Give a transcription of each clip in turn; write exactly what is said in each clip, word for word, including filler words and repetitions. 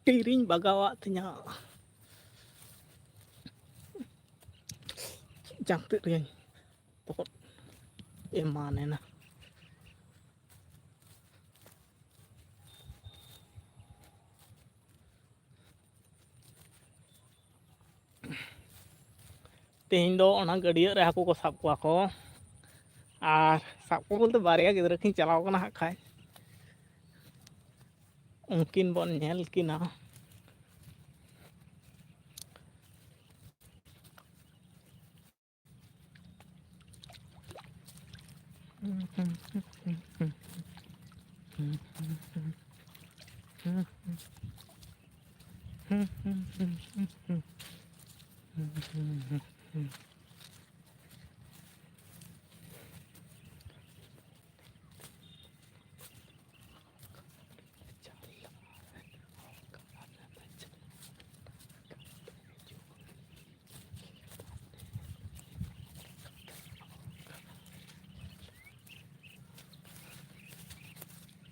ᱛᱤᱨᱤᱧ ᱵᱟᱜᱟᱣᱟᱫ ᱛᱤᱧᱟ᱾ ᱡᱟᱹᱯᱤᱫ ᱨᱮᱭᱟᱧ ᱛᱚᱠᱚᱫ ᱮᱢᱟᱱ ᱮᱱᱟ᱾ ᱛᱮᱦᱮᱧ ᱫᱚ ᱚᱱᱟ ᱜᱟᱹᱰᱭᱟᱹ ᱨᱮ ᱦᱟᱹᱠᱩ ᱠᱚ ᱥᱟᱵ ᱠᱚᱣᱟ ᱠᱚ, ᱟᱨ ᱥᱟᱵ ᱠᱚ ᱵᱚᱞᱛᱮ ᱵᱟᱨᱭᱟ ᱜᱤᱫᱽᱨᱟᱹ ᱠᱤᱱ ᱪᱟᱞᱟᱣ ᱠᱟᱱᱟ ᱦᱟᱸᱜ ᱠᱷᱟᱡ, ᱩᱱᱠᱤᱱ ᱵᱚᱱ ᱧᱮᱞ ᱠᱤᱱᱟ᱾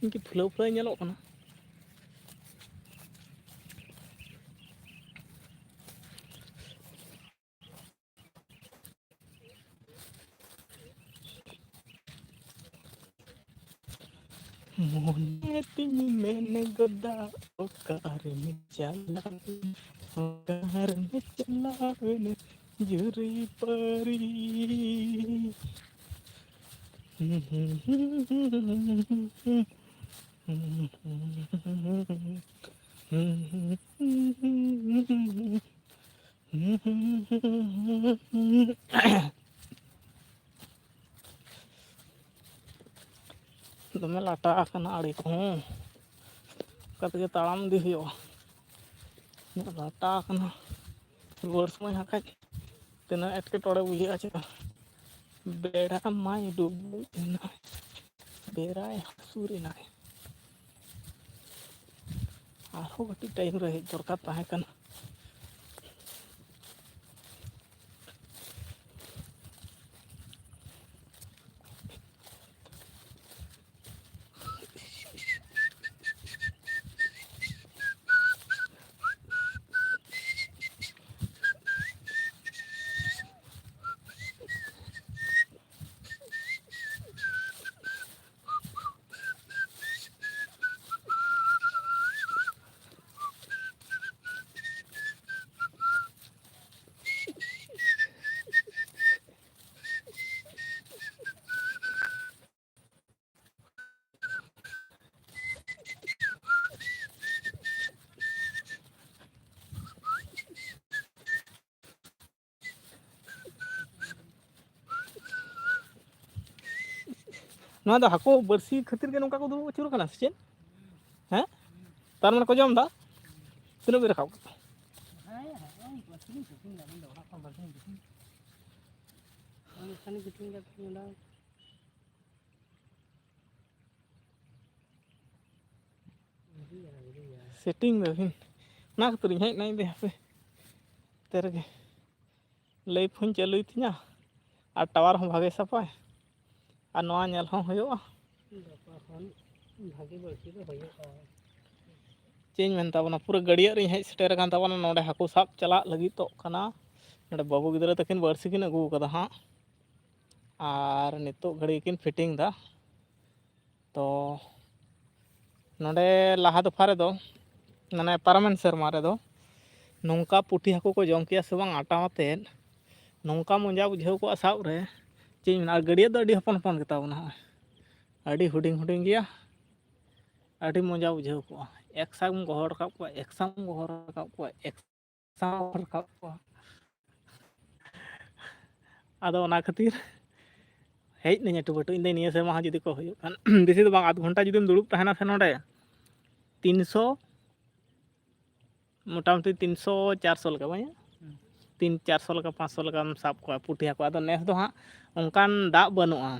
ᱤᱧ ᱠᱤ ᱯᱷᱩᱞᱟᱹᱣ ᱯᱷᱩᱞᱟᱹᱣ ᱧᱮᱞᱚᱜ ᱠᱟᱱᱟ? ᱢᱚᱱᱮ ᱛᱤᱧ ᱢᱮᱱ ᱜᱚᱫᱟ, ᱚᱠᱟᱨᱮᱢ ᱪᱟᱞᱟᱣ, ᱚᱠᱟᱨᱮᱢ ᱪᱟᱞᱟᱣ ᱮᱱᱟ ᱡᱩᱨᱤ ᱯᱟᱹᱨᱤ᱾ ᱫᱚᱢᱮ ᱞᱟᱴᱟ ᱟᱠᱟᱱᱟ ᱟᱲᱮ ᱠᱚᱦᱚᱸ, ᱚᱱᱠᱟ ᱛᱮᱜᱮ ᱛᱟᱲᱟᱢ ᱤᱫᱤ ᱦᱩᱭᱩᱜᱼᱟ᱾ ᱩᱱᱟᱹᱜ ᱞᱟᱴᱟ ᱟᱠᱟᱱᱟ, ᱨᱩᱣᱟᱹᱲ ᱥᱚᱢᱚᱭ ᱦᱟᱸᱜ ᱠᱷᱟᱡ ᱛᱤᱱᱟᱹᱜ ᱮᱴᱠᱮᱴᱚᱬᱮ ᱵᱩᱡᱷᱟᱹᱜᱼᱟ ᱪᱮ᱾ ᱵᱮᱲᱟ ᱢᱟᱭ ᱰᱩᱵᱩᱡ ᱮᱱᱟ, ᱵᱮᱲᱟᱭ ᱦᱟᱹᱥᱩᱨ ᱮᱱᱟᱭ᱾ ᱟᱨᱦᱚᱸ ᱠᱟᱹᱴᱤᱡ ᱴᱟᱭᱤᱢ ᱨᱮ ᱦᱮᱡ ᱫᱚᱨᱠᱟᱨ ᱛᱟᱦᱮᱸ ᱠᱟᱱᱟ᱾ ᱱᱚᱣᱟ ᱫᱚ ᱦᱟᱹᱠᱩ ᱵᱟᱹᱲᱥᱤ ᱠᱷᱟᱹᱛᱤᱨ ᱜᱮ ᱱᱚᱝᱠᱟ ᱠᱚ ᱫᱩᱲᱩᱵ ᱟᱹᱪᱩᱨ ᱠᱟᱱᱟ ᱥᱮ ᱪᱮᱫ? ᱦᱮᱸ, ᱛᱟᱨ ᱢᱟᱱᱮ ᱠᱚ ᱡᱚᱢ ᱮᱫᱟ᱾ ᱛᱤᱱᱟᱹᱜ ᱵᱤᱱ ᱨᱟᱠᱟᱵ ᱠᱟᱫᱟ? ᱥᱮᱴᱤᱝ ᱫᱟᱵᱤᱱ, ᱚᱱᱟ ᱠᱷᱟᱹᱛᱤᱨ ᱤᱧ ᱦᱮᱡ ᱮᱱᱟ ᱤᱧ ᱫᱚ ᱦᱟᱯᱮ ᱛᱮ ᱨᱮᱜᱮ᱾ ᱞᱟᱭᱤᱵᱷ ᱦᱚᱸᱧ ᱪᱟᱹᱞᱩᱭ ᱛᱤᱧᱟ ᱟᱨ ᱴᱟᱣᱟᱨ ᱦᱚᱸ ᱵᱷᱟᱜᱮ ᱥᱟᱯᱟᱭ ᱟᱨ ᱱᱚᱣᱟ ᱧᱮᱞ ᱦᱚᱸ ᱦᱩᱭᱩᱜᱼᱟ᱾ ᱜᱟᱯᱟ ᱠᱷᱚᱱ ᱵᱷᱟᱜᱮ ᱵᱟᱹᱲᱥᱤ ᱫᱚ ᱦᱩᱭᱩᱜᱼᱟ᱾ ᱪᱮᱫ ᱤᱧ ᱢᱮᱱ ᱛᱟᱵᱚᱱᱟ, ᱯᱩᱨᱟᱹ ᱜᱟᱹᱰᱭᱟᱹ ᱨᱤᱧ ᱦᱮᱡ ᱥᱮᱴᱮᱨ ᱟᱠᱟᱱ ᱛᱟᱵᱚᱱᱟ᱾ ᱱᱚᱰᱮ ᱦᱟᱹᱠᱩ ᱥᱟᱵ ᱪᱟᱞᱟᱜ ᱞᱟᱹᱜᱤᱫᱚᱜ ᱠᱟᱱᱟ᱾ ᱱᱚᱰᱮ ᱵᱟᱹᱵᱩ ᱜᱤᱫᱽᱨᱟᱹ ᱛᱟᱹᱠᱤᱱ ᱵᱟᱹᱲᱥᱤ ᱠᱤᱱ ᱟᱹᱜᱩ ᱠᱟᱫᱟ ᱦᱟᱸᱜ, ᱟᱨ ᱱᱤᱛᱚᱜ ᱜᱷᱟᱹᱲᱤ ᱠᱤᱱ ᱯᱷᱤᱴᱤᱝ ᱫᱟ᱾ ᱛᱚ ᱱᱚᱰᱮ ᱞᱟᱦᱟ ᱫᱚᱯᱷᱟ ᱨᱮᱫᱚ ᱢᱟᱱᱮ ᱯᱟᱨᱚᱢᱮᱱ ᱥᱮᱨᱢᱟ ᱨᱮᱫᱚ ᱱᱚᱝᱠᱟ ᱯᱩᱴᱷᱤ ᱦᱟᱹᱠᱩ ᱠᱚ ᱡᱚᱢ ᱠᱮᱭᱟ ᱥᱮ ᱵᱟᱝ ᱟᱴᱟᱣ ᱟᱛᱮᱫ, ᱱᱚᱝᱠᱟ ᱢᱚᱡᱟ ᱵᱩᱡᱷᱟᱹᱣ ᱠᱚᱜᱼᱟ ᱥᱟᱵ ᱨᱮ, ᱪᱮᱫ ᱤᱧ ᱢᱮᱱᱟ᱾ ᱟᱨ ᱜᱟᱹᱰᱭᱟᱹ ᱫᱚ ᱟᱹᱰᱤ ᱦᱚᱯᱚᱱ ᱦᱚᱯᱚᱱ ᱜᱮᱛᱟ ᱵᱚᱱᱟ, ᱦᱚᱸᱜᱼᱚᱭ ᱟᱹᱰᱤ ᱦᱩᱰᱤᱧ ᱦᱩᱰᱤᱧ ᱜᱮᱭᱟ᱾ ᱟᱹᱰᱤ ᱢᱚᱡᱟ ᱵᱩᱡᱷᱟᱹᱣ ᱠᱚᱜᱼᱟ, ᱮᱠᱥᱟᱢ ᱜᱚᱦᱚᱲ ᱨᱟᱠᱟᱵ ᱠᱚᱣᱟ, ᱮᱠᱥᱟᱢ ᱜᱚᱦᱚᱲ ᱨᱟᱠᱟᱵ ᱠᱚᱣᱟ, ᱮᱠᱥᱟᱢ ᱜᱚᱦᱚᱲ ᱨᱟᱠᱟᱵ ᱠᱚᱣᱟ᱾ ᱟᱫᱚ ᱚᱱᱟ ᱠᱷᱟᱹᱛᱤᱨ ᱦᱮᱡ ᱱᱟᱹᱧ ᱟᱹᱴᱩ ᱯᱟᱹᱴᱩ᱾ ᱤᱧ ᱫᱚ ᱱᱤᱭᱟᱹ ᱥᱮᱨᱢᱟ ᱦᱚᱸ ᱡᱩᱫᱤ ᱠᱚ ᱦᱩᱭᱩᱜ ᱠᱷᱟᱱ ᱵᱮᱥᱤ ᱫᱚ ᱵᱟᱝ, ᱟᱫᱷ ᱜᱷᱚᱱᱴᱟ ᱡᱩᱫᱤᱢ ᱫᱩᱲᱩᱵ ᱛᱟᱦᱮᱱᱟ ᱥᱮ ᱱᱚᱰᱮ, ᱛᱤᱱᱥᱚ, ᱢᱚᱴᱟᱢᱩᱴᱤ ᱛᱤᱱᱥᱚ ᱪᱟᱨᱥᱚ ᱞᱮᱠᱟ ᱵᱟᱝ, ᱛᱤᱱ ᱪᱟᱨᱥᱚ ᱞᱮᱠᱟ, ᱯᱟᱸᱪᱥᱚ ᱞᱮᱠᱟᱢ ᱥᱟᱵ ᱠᱚᱣᱟ ᱯᱩᱴᱷᱤ ᱦᱟᱹᱠᱩ᱾ ᱟᱫᱚ ᱱᱮᱥ ᱫᱚ ᱦᱟᱸᱜ ᱚᱱᱠᱟᱱ ᱫᱟᱜ ᱵᱟᱹᱱᱩᱜᱼᱟ,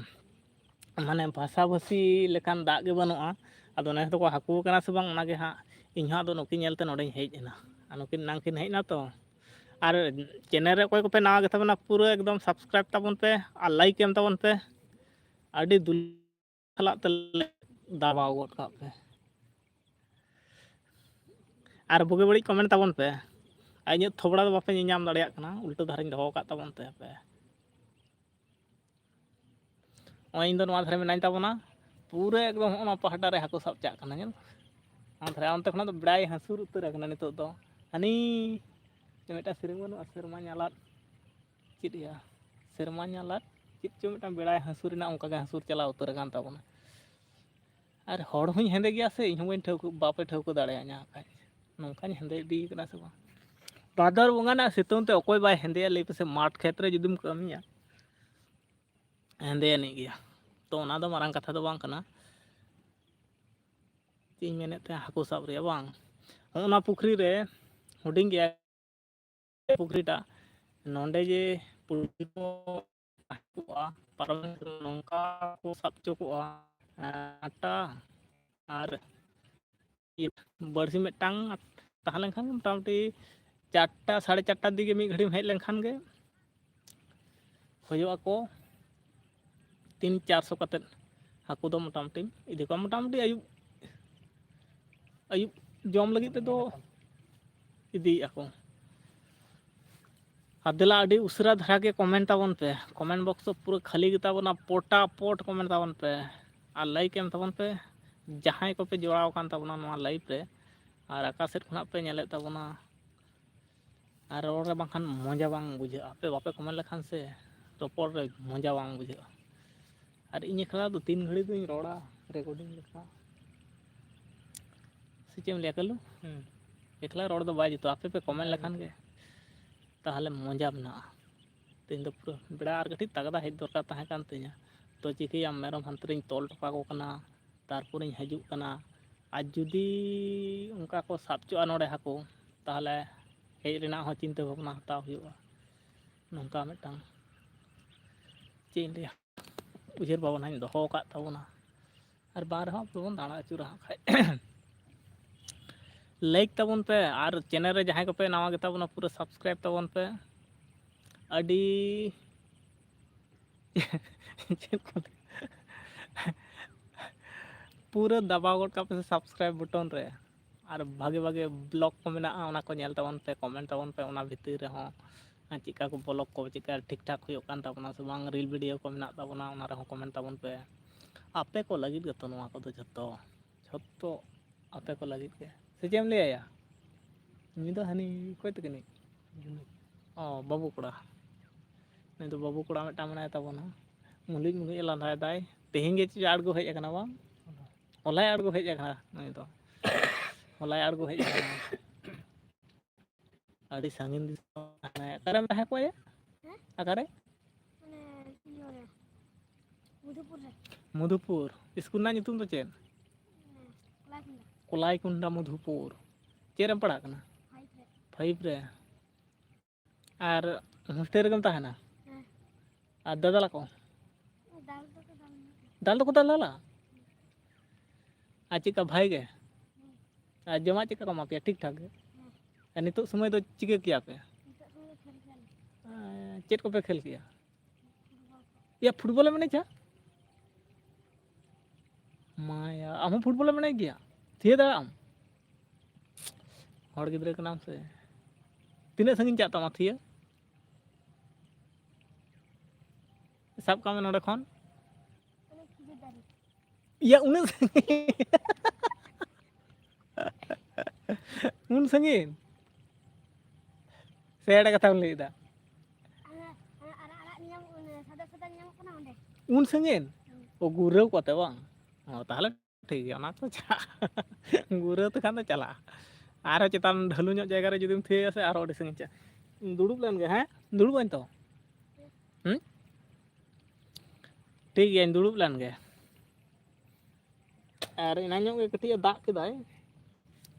ᱢᱟᱱᱮ ᱵᱷᱟᱥᱟᱵᱷᱟᱹᱥᱤ ᱞᱮᱠᱟᱱ ᱫᱟᱜ ᱜᱮ ᱵᱟᱹᱱᱩᱜᱼᱟ᱾ ᱟᱫᱚ ᱱᱮᱥ ᱫᱚᱠᱚ ᱦᱟᱹᱠᱩ ᱠᱟᱱᱟ ᱥᱮ ᱵᱟᱝ, ᱚᱱᱟᱜᱮ ᱦᱟᱸᱜ ᱤᱧ ᱦᱚᱸ ᱟᱫᱚ ᱱᱩᱠᱤᱱ ᱧᱮᱞᱛᱮ ᱱᱚᱰᱮᱧ ᱦᱮᱡ ᱮᱱᱟ᱾ ᱟᱨ ᱱᱩᱠᱤᱱ ᱮᱱᱟᱝ ᱠᱤᱱ ᱦᱮᱡ ᱮᱱᱟ ᱛᱚ᱾ ᱟᱨ ᱪᱮᱱᱮᱞ ᱨᱮ ᱚᱠᱚᱭ ᱠᱚᱯᱮ ᱱᱟᱣᱟ ᱜᱮᱛᱟ ᱵᱚᱱᱟ, ᱯᱩᱨᱟᱹ ᱮᱠᱫᱚᱢ ᱥᱟᱵᱥᱠᱨᱟᱭᱤᱵᱽ ᱛᱟᱵᱚᱱ ᱯᱮ ᱟᱨ ᱞᱟᱭᱤᱠ ᱮᱢ ᱛᱟᱵᱚᱱ ᱯᱮ᱾ ᱟᱹᱰᱤ ᱫᱩᱞ ᱥᱟᱞᱟᱜ ᱛᱮᱞᱮ ᱫᱟᱵᱟᱣ ᱜᱚᱫ ᱠᱟᱜ ᱯᱮ᱾ ᱟᱨ ᱵᱩᱜᱤ ᱵᱟᱹᱲᱤᱡ ᱠᱚᱢᱮᱱᱴ ᱛᱟᱵᱚᱱ ᱯᱮ᱾ ᱟᱨ ᱤᱧᱟᱹᱜ ᱛᱷᱚᱵᱲᱟ ᱫᱚ ᱵᱟᱯᱮ ᱧᱮᱧᱟᱢ ᱫᱟᱲᱮᱭᱟᱜ ᱠᱟᱱᱟ, ᱩᱞᱴᱟᱹ ᱫᱷᱟᱨᱮᱧ ᱫᱚᱦᱚ ᱠᱟᱜ ᱛᱟᱵᱚᱱ ᱛᱮ ᱦᱟᱯᱮ᱾ ᱱᱚᱜᱼᱚᱭ ᱤᱧ ᱫᱚ ᱱᱚᱣᱟ ᱫᱷᱟᱨᱮ ᱢᱮᱱᱟᱧ ᱛᱟᱵᱚᱱᱟ, ᱯᱩᱨᱟᱹ ᱮᱠᱫᱚᱢ ᱦᱚᱸᱜᱼᱚ ᱱᱚᱣᱟ ᱯᱟᱦᱴᱟ ᱨᱮ ᱦᱟᱹᱠᱩ ᱥᱟᱵ ᱪᱟᱜ ᱠᱟᱱᱟ᱾ ᱧᱮᱞ, ᱱᱚᱣᱟ ᱫᱷᱟᱨᱮ ᱚᱱᱛᱮ ᱠᱷᱚᱱᱟᱜ ᱫᱚ ᱵᱮᱲᱟᱭ ᱦᱟᱹᱥᱩᱨ ᱩᱛᱟᱹᱨ ᱟᱠᱟᱱᱟ ᱱᱤᱛᱚᱜ ᱫᱚ᱾ ᱦᱟᱹᱱᱤ ᱢᱤᱫᱴᱟᱝ ᱥᱮᱨᱮᱧ ᱵᱟᱹᱱᱩᱜᱼᱟ, ᱥᱮᱨᱢᱟ ᱧᱟᱞᱟᱫ ᱪᱮᱫ ᱭᱟ, ᱥᱮᱨᱢᱟ ᱧᱟᱞᱟᱫ ᱪᱮᱫ ᱪᱚ ᱢᱤᱫᱴᱟᱝ ᱵᱮᱲᱟᱭ ᱦᱟᱹᱥᱩᱨ ᱨᱮᱱᱟᱜ ᱚᱱᱠᱟ ᱜᱮ ᱦᱟᱹᱥᱩᱨ ᱪᱟᱞᱟᱣ ᱩᱛᱟᱹᱨ ᱟᱠᱟᱱ ᱛᱟᱵᱚᱱᱟ᱾ ᱟᱨ ᱦᱚᱲ ᱦᱚᱸᱧ ᱦᱮᱸᱫᱮ ᱜᱮᱭᱟ ᱥᱮ, ᱤᱧ ᱦᱚᱸ ᱵᱟᱹᱧ ᱴᱷᱟᱹᱣᱠᱟᱹ, ᱵᱟᱯᱮ ᱴᱷᱟᱹᱣᱠᱟᱹ ᱫᱟᱲᱮᱭᱟᱧᱟ ᱦᱟᱸᱜ ᱠᱷᱟᱡ, ᱱᱚᱝᱠᱟᱧ ᱦᱮᱸᱫᱮ ᱤᱫᱤ ᱠᱟᱱᱟ ᱥᱮ ᱵᱟᱝ? ᱵᱷᱟᱫᱚᱨ ᱵᱚᱸᱜᱟ ᱨᱮᱱᱟᱜ ᱥᱤᱛᱩᱝ ᱛᱮ ᱚᱠᱚᱭ ᱵᱟᱭ ᱦᱮᱸᱫᱮᱭᱟ ᱞᱟᱹᱭ ᱯᱮᱥᱮ? ᱢᱟᱴᱷ ᱠᱷᱮᱛ ᱨᱮ ᱡᱩᱫᱤᱢ ᱠᱟᱹᱢᱤᱭᱟ, ᱦᱮᱸᱫᱮ ᱟᱹᱱᱤᱡ ᱜᱮᱭᱟ᱾ ᱛᱚ ᱚᱱᱟ ᱫᱚ ᱢᱟᱨᱟᱝ ᱠᱟᱛᱷᱟ ᱫᱚ ᱵᱟᱝ ᱠᱟᱱᱟ᱾ ᱪᱮᱫ ᱤᱧ ᱢᱮᱱᱮᱫ ᱛᱟᱦᱮᱸᱫ, ᱦᱟᱹᱠᱩ ᱥᱟᱵ ᱨᱮᱭᱟᱜ ᱵᱟᱝ, ᱦᱚᱸᱜᱼᱚ ᱱᱟ ᱯᱩᱠᱷᱨᱤ ᱨᱮ, ᱦᱩᱰᱤᱧ ᱜᱮᱭᱟ ᱯᱩᱠᱷᱨᱤᱴᱟᱜ, ᱱᱚᱸᱰᱮ ᱡᱮ ᱯᱩᱞᱴᱤ ᱠᱚ ᱛᱟᱦᱮᱸ ᱠᱚᱜᱼᱟ, ᱯᱟᱨᱚᱢ ᱞᱮᱱᱠᱷᱟᱱ ᱱᱚᱝᱠᱟ ᱠᱚ ᱥᱟᱵ ᱦᱚᱪᱚ ᱠᱚᱜᱼᱟ, ᱟᱴᱟ ᱟᱨ ᱤᱭᱟᱹ, ᱵᱟᱹᱲᱥᱤ ᱢᱤᱫᱴᱟᱝ ᱛᱟᱦᱮᱸ ᱞᱮᱱᱠᱷᱟᱱ ᱜᱮ ᱢᱚᱴᱟᱢᱩᱴᱤ ᱪᱟᱨᱴᱟ, ᱥᱟᱲᱮ ᱪᱟᱨᱴᱟ ᱫᱤᱠᱮ ᱢᱤᱫ ᱜᱷᱟᱹᱲᱤᱡ ᱮᱢ ᱦᱮᱡ ᱞᱮᱱᱠᱷᱟᱱ ᱜᱮ ᱦᱩᱭᱩᱜ ᱟᱠᱚ ᱛᱤᱱ ᱪᱟᱨᱥᱚ ᱠᱟᱛᱮᱫ ᱦᱟᱹᱠᱩ ᱫᱚ ᱢᱚᱴᱟᱢᱩᱴᱤ ᱤᱫᱤ ᱠᱚᱣᱟ, ᱢᱚᱴᱟᱢᱩᱴᱤ ᱟᱹᱭᱩᱵ, ᱟᱹᱭᱩᱵ ᱡᱚᱢ ᱞᱟᱹᱜᱤᱫ ᱛᱮᱫᱚ ᱤᱫᱤᱭᱮᱫᱼᱟ ᱠᱚ᱾ ᱟᱨ ᱫᱮᱞᱟ ᱟᱹᱰᱤ ᱩᱥᱟᱹᱨᱟ ᱫᱷᱟᱨᱟ ᱜᱮ comment ᱛᱟᱵᱚᱱ ᱯᱮ, comment box ᱫᱚ ᱯᱩᱨᱟᱹ ᱠᱷᱟᱹᱞᱤ ᱜᱮᱛᱟ ᱵᱚᱱᱟ, ᱯᱚᱴᱟ ᱯᱚᱴ comment ᱛᱟᱵᱚᱱ ᱯᱮ ᱟᱨ like ᱮᱢ ᱛᱟᱵᱚᱱ ᱯᱮ᱾ ᱡᱟᱦᱟᱸᱭ ᱠᱚᱯᱮ ᱡᱚᱲᱟᱣ ᱟᱠᱟᱱ ᱛᱟᱵᱚᱱᱟ ᱱᱚᱣᱟ live ᱨᱮ, ᱟᱨ ᱚᱠᱟ ᱥᱮᱫ ᱠᱷᱚᱱᱟᱜ ᱯᱮ ᱧᱮᱞᱮᱫ ᱛᱟᱵᱚᱱᱟ, ᱟᱨ ᱨᱚᱲ ᱨᱮ ᱵᱟᱝᱠᱷᱟᱱ ᱢᱚᱡᱟ ᱵᱟᱝ ᱵᱩᱡᱷᱟᱹᱜᱼᱟ, ᱟᱯᱮ ᱵᱟᱯᱮ comment ᱞᱮᱠᱷᱟᱱ ᱥᱮ ᱨᱚᱯᱚᱲ ᱨᱮ ᱢᱚᱡᱟ ᱵᱟᱝ ᱵᱩᱡᱷᱟᱹᱜᱼᱟ᱾ ᱟᱨ ᱤᱧ ᱮᱠᱞᱟ ᱫᱚ ᱛᱤᱱ ᱜᱷᱟᱹᱲᱤᱡ ᱫᱩᱧ ᱨᱚᱲᱟ recording ᱞᱮᱠᱟ, ᱥᱮ ᱪᱮᱫ ᱮᱢ ᱞᱟᱹᱭᱟ ᱠᱟᱹᱞᱩ? ᱦᱩᱸ᱾ ᱮᱠᱞᱟ ᱨᱚᱲ ᱫᱚ ᱵᱟᱭ ᱡᱩᱛᱩᱜᱼᱟ, ᱟᱯᱮ ᱯᱮ comment ᱞᱮᱠᱷᱟᱱ ᱜᱮ ᱛᱟᱦᱚᱞᱮ ᱢᱚᱡᱟ ᱢᱮᱱᱟᱜᱼᱟ᱾ ᱛᱮᱦᱮᱧ ᱫᱚ ᱯᱩᱨᱟᱹ ᱵᱮᱲᱟ ᱟᱨ ᱠᱟᱹᱴᱤᱡ ᱛᱟᱜᱫᱟ ᱦᱮᱡ ᱫᱚᱨᱠᱟᱨ ᱛᱟᱦᱮᱸ ᱠᱟᱱ ᱛᱤᱧᱟᱹ, ᱛᱚ ᱪᱤᱠᱟᱹᱭᱟᱢ, ᱢᱮᱨᱚᱢ ᱦᱟᱱᱛᱮ ᱨᱤᱧ ᱛᱚᱞ ᱦᱚᱴᱚ ᱠᱟᱠᱚ ᱠᱟᱱᱟ, ᱛᱟᱨᱯᱚᱨᱮᱧ ᱦᱤᱡᱩᱜ ᱠᱟᱱᱟ᱾ ᱟᱨ ᱡᱩᱫᱤ ᱚᱱᱠᱟ ᱠᱚ ᱥᱟᱵ ᱦᱚᱪᱚᱜᱼᱟ ᱱᱚᱰᱮ ᱦᱟᱹᱠᱩ, ᱛᱟᱦᱚᱞᱮ ᱦᱮᱡ ᱨᱮᱱᱟᱜ ᱦᱚᱸ ᱪᱤᱱᱛᱟᱹ ᱵᱷᱟᱵᱽᱱᱟ ᱦᱟᱛᱟᱣ ᱦᱩᱭᱩᱜᱼᱟ᱾ ᱱᱚᱝᱠᱟ ᱢᱤᱫᱴᱟᱝ, ᱪᱮᱫ ᱤᱧ ᱞᱟᱹᱭᱟ, ᱩᱭᱦᱟᱹᱨ ᱵᱷᱟᱵᱽᱱᱟᱧ ᱫᱚᱦᱚ ᱟᱠᱟᱫ ᱛᱟᱵᱚᱱᱟ᱾ ᱟᱨ ᱵᱟᱝ ᱨᱮᱦᱚᱸ ᱟᱵᱚ ᱵᱚᱱ ᱫᱟᱬᱟ ᱟᱹᱪᱩᱨᱟ ᱦᱟᱸᱜ ᱠᱷᱟᱡ᱾ Like ᱛᱟᱵᱚᱱ ᱯᱮ, ᱟᱨ channel ᱨᱮ ᱡᱟᱦᱟᱸᱭ ᱠᱚᱯᱮ ᱱᱟᱣᱟ ᱜᱮᱛᱟ ᱵᱚᱱᱟ, ᱯᱩᱨᱟᱹ subscribe ᱛᱟᱵᱚᱱ ᱯᱮ᱾ ᱟᱹᱰᱤ ᱪᱮᱫ ᱠᱚ ᱞᱟᱹᱭᱟ? ᱯᱩᱨᱟᱹ ᱫᱟᱵᱟᱣ ᱜᱚᱫ ᱠᱟᱜ ᱯᱮ ᱥᱮ subscribe button ᱨᱮ᱾ ᱟᱨ ᱵᱷᱟᱜᱮ ᱵᱷᱟᱜᱮ vlog ᱠᱚ ᱢᱮᱱᱟᱜᱼᱟ, ᱚᱱᱟ ᱠᱚ ᱧᱮᱞ ᱛᱟᱵᱚᱱ ᱯᱮ, comment ᱛᱟᱵᱚᱱ ᱯᱮ ᱚᱱᱟ ᱵᱷᱤᱛᱤᱨ ᱨᱮᱦᱚᱸ᱾ ᱟᱨ ᱪᱮᱫᱠᱟ ᱠᱚ vlog ᱠᱚ ᱪᱮᱫᱠᱟ ᱴᱷᱤᱠ ᱴᱷᱟᱠ ᱦᱩᱭᱩᱜ ᱠᱟᱱ ᱛᱟᱵᱚᱱᱟ ᱥᱮ ᱵᱟᱝ, reel video ᱠᱚ ᱢᱮᱱᱟᱜ ᱛᱟᱵᱚᱱᱟ, ᱚᱱᱟ ᱨᱮᱦᱚᱸ comment ᱛᱟᱵᱚᱱ ᱯᱮ᱾ ᱟᱯᱮ ᱠᱚ ᱞᱟᱹᱜᱤᱫ ᱜᱮᱛᱚ ᱱᱚᱣᱟ ᱠᱚᱫᱚ ᱡᱷᱚᱛᱚ, ᱡᱷᱚᱛᱚ ᱟᱯᱮ ᱠᱚ ᱞᱟᱹᱜᱤᱫ ᱜᱮ᱾ ᱥᱮ ᱪᱮᱫ ᱮᱢ ᱞᱟᱹᱭᱟ ᱭᱟ? ᱩᱱᱤ ᱫᱚ ᱦᱟᱹᱱᱤ ᱚᱠᱚᱭ ᱛᱟᱹᱠᱤᱱᱤᱡ? ᱚ, ᱵᱟᱹᱵᱩ ᱠᱚᱲᱟ᱾ ᱱᱩᱭ ᱫᱚ ᱵᱟᱹᱵᱩ ᱠᱚᱲᱟ ᱢᱤᱫᱴᱟᱝ ᱢᱮᱱᱟᱭ ᱛᱟᱵᱚᱱᱟ᱾ ᱢᱩᱞᱩᱡ ᱢᱩᱞᱩᱡ ᱮ ᱞᱟᱸᱫᱟᱭᱮᱫᱟᱭ᱾ ᱛᱮᱦᱮᱧ ᱜᱮ ᱪᱮᱫ ᱟᱬᱜᱚ ᱦᱮᱡ ᱟᱠᱟᱱᱟ ᱵᱟᱝ? ᱦᱚᱞᱟᱭ ᱟᱬᱜᱚ ᱦᱮᱡ ᱟᱠᱟᱱᱟ ᱱᱩᱭ ᱫᱚ᱾ ᱦᱚᱞᱟᱭ ᱟᱬᱜᱚ ᱦᱮᱡ ᱟᱠᱟᱱᱟ᱾ ᱟᱹᱰᱤ ᱥᱟᱺᱜᱤᱧ ᱫᱤᱥᱚᱢ᱾ ᱦᱟᱱᱮ ᱚᱠᱟᱨᱮᱢ ᱛᱟᱦᱮᱸ ᱠᱚᱜᱼᱟ ᱭᱟ? ᱦᱮᱸ? ᱚᱠᱟᱨᱮ? ᱢᱟᱱᱮ, ᱤᱭᱟᱹ ᱨᱮ᱾ ᱢᱚᱫᱷᱩᱯᱩᱨ᱾ ᱤᱥᱠᱩᱞ ᱨᱮᱱᱟᱜ ᱧᱩᱛᱩᱢ ᱫᱚ ᱪᱮᱫ? ᱠᱚᱞᱟᱭᱠᱩᱱᱰᱟ ᱢᱚᱫᱷᱩᱯᱩᱨ᱾ ᱪᱮᱫ ᱨᱮᱢ ᱯᱟᱲᱦᱟᱜ ᱠᱟᱱᱟ? ᱯᱷᱟᱭᱤᱵᱷ ᱨᱮ᱾ ᱟᱨ ᱦᱳᱥᱴᱮᱞ ᱨᱮᱜᱮᱢ ᱛᱟᱦᱮᱱᱟ? ᱟᱨ ᱫᱟᱫᱟᱞᱟ ᱠᱚ? ᱫᱟᱞ ᱫᱚᱠᱚ ᱫᱟᱞ ᱧᱚᱜ ᱜᱮᱭᱟ᱾ ᱫᱟᱞ ᱫᱚᱠᱚ ᱫᱟᱞᱟᱞᱟ? ᱟᱨ ᱪᱮᱫᱠᱟ, ᱵᱷᱟᱜᱮ ᱜᱮ? ᱟᱨ ᱡᱚᱢᱟᱜ ᱪᱮᱫᱠᱟ ᱠᱚ ᱮᱢᱟ ᱯᱮᱭᱟ, ᱴᱷᱤᱠ ᱴᱷᱟᱠ ᱜᱮ? ᱟᱨ ᱱᱤᱛᱚᱜ ᱥᱚᱢᱚᱭ ᱫᱚ ᱪᱤᱠᱟᱹ ᱠᱮᱭᱟ ᱯᱮ? ᱱᱤᱛᱚᱜ ᱥᱚᱢᱚᱭ ᱫᱚ ᱠᱷᱮᱞ ᱠᱮᱭᱟᱞᱮ᱾ ᱮᱸ, ᱪᱮᱫ ᱠᱚᱯᱮ ᱠᱷᱮᱞ ᱠᱮᱭᱟ? ᱯᱷᱩᱴᱵᱚᱞ ᱠᱚ᱾ ᱭᱟ, ᱯᱷᱩᱴᱵᱚᱞᱮᱢ ᱮᱱᱮᱡᱟ? ᱢᱟᱭᱟ, ᱟᱢ ᱦᱚᱸ ᱯᱷᱩᱴᱵᱚᱞᱮᱢ ᱮᱱᱮᱡ ᱜᱮᱭᱟ? ᱛᱷᱤᱭᱟᱹ ᱫᱟᱲᱮᱭᱟᱜ ᱟᱢ? ᱦᱚᱲ ᱜᱤᱫᱽᱨᱟᱹ ᱠᱟᱱᱟᱢ ᱥᱮ᱾ ᱛᱤᱱᱟᱹᱜ ᱥᱟᱺᱜᱤᱧ ᱪᱟᱜ ᱛᱟᱢᱟ ᱛᱷᱤᱭᱟᱹ? ᱥᱟᱵ ᱠᱟᱜ ᱢᱮ ᱱᱚᱸᱰᱮ ᱠᱷᱚᱱ᱾ ᱤᱭᱟ, ᱩᱱᱟᱹᱜ ᱥᱟᱺᱜᱤᱧ? ᱩᱱ ᱥᱟᱺᱜᱤᱧ? ᱥᱮ ᱮᱲᱮ ᱠᱟᱛᱷᱟᱢ ᱞᱟᱹᱭ ᱮᱫᱟ? ᱚᱱᱟ, ᱚᱱᱟ ᱟᱨᱟᱜ ᱟᱨᱟᱜ ᱧᱟᱢᱚᱜ, ᱚᱱᱟ ᱥᱟᱫᱟ ᱥᱟᱫᱟ ᱧᱟᱢᱚᱜ ᱠᱟᱱᱟ ᱚᱸᱰᱮ᱾ ᱩᱱ ᱥᱟᱺᱜᱤᱧ? ᱦᱩᱸ᱾ ᱚ, ᱜᱩᱨᱟᱹᱣ ᱠᱚᱛᱮ ᱵᱟᱝ? ᱚ, ᱛᱟᱦᱞᱮ ᱴᱷᱤᱠ ᱜᱮᱭᱟ, ᱚᱱᱟ ᱠᱚ ᱪᱟᱞᱟᱜᱼᱟ᱾ ᱜᱩᱨᱟᱹᱣ ᱛᱮᱠᱷᱟᱱ ᱫᱚ ᱪᱟᱞᱟᱜᱼᱟ᱾ ᱟᱨᱦᱚᱸ ᱪᱮᱛᱟᱱ ᱰᱷᱟᱹᱞᱩ ᱧᱚᱜ ᱡᱟᱭᱜᱟ ᱨᱮ ᱡᱩᱫᱤᱢ ᱛᱷᱤᱭᱟᱹᱭᱟ ᱥᱮ, ᱟᱨᱦᱚᱸ ᱟᱹᱰᱤ ᱥᱟᱺᱜᱤᱧ ᱪᱟᱞᱟᱜᱼᱟ᱾ ᱫᱩᱲᱩᱵ ᱞᱮᱱ ᱜᱮ, ᱦᱮᱸ? ᱫᱩᱲᱩᱵ ᱟᱹᱧ ᱛᱚ᱾ ᱦᱩᱸ? ᱴᱷᱤᱠ ᱜᱮᱭᱟᱧ, ᱫᱩᱲᱩᱵ ᱞᱮᱱ ᱜᱮ᱾ ᱟᱨ ᱮᱱᱟᱝ ᱧᱚᱜ ᱜᱮ ᱠᱟᱹᱴᱤᱡ ᱮ ᱫᱟᱜ ᱠᱮᱫᱟᱭ,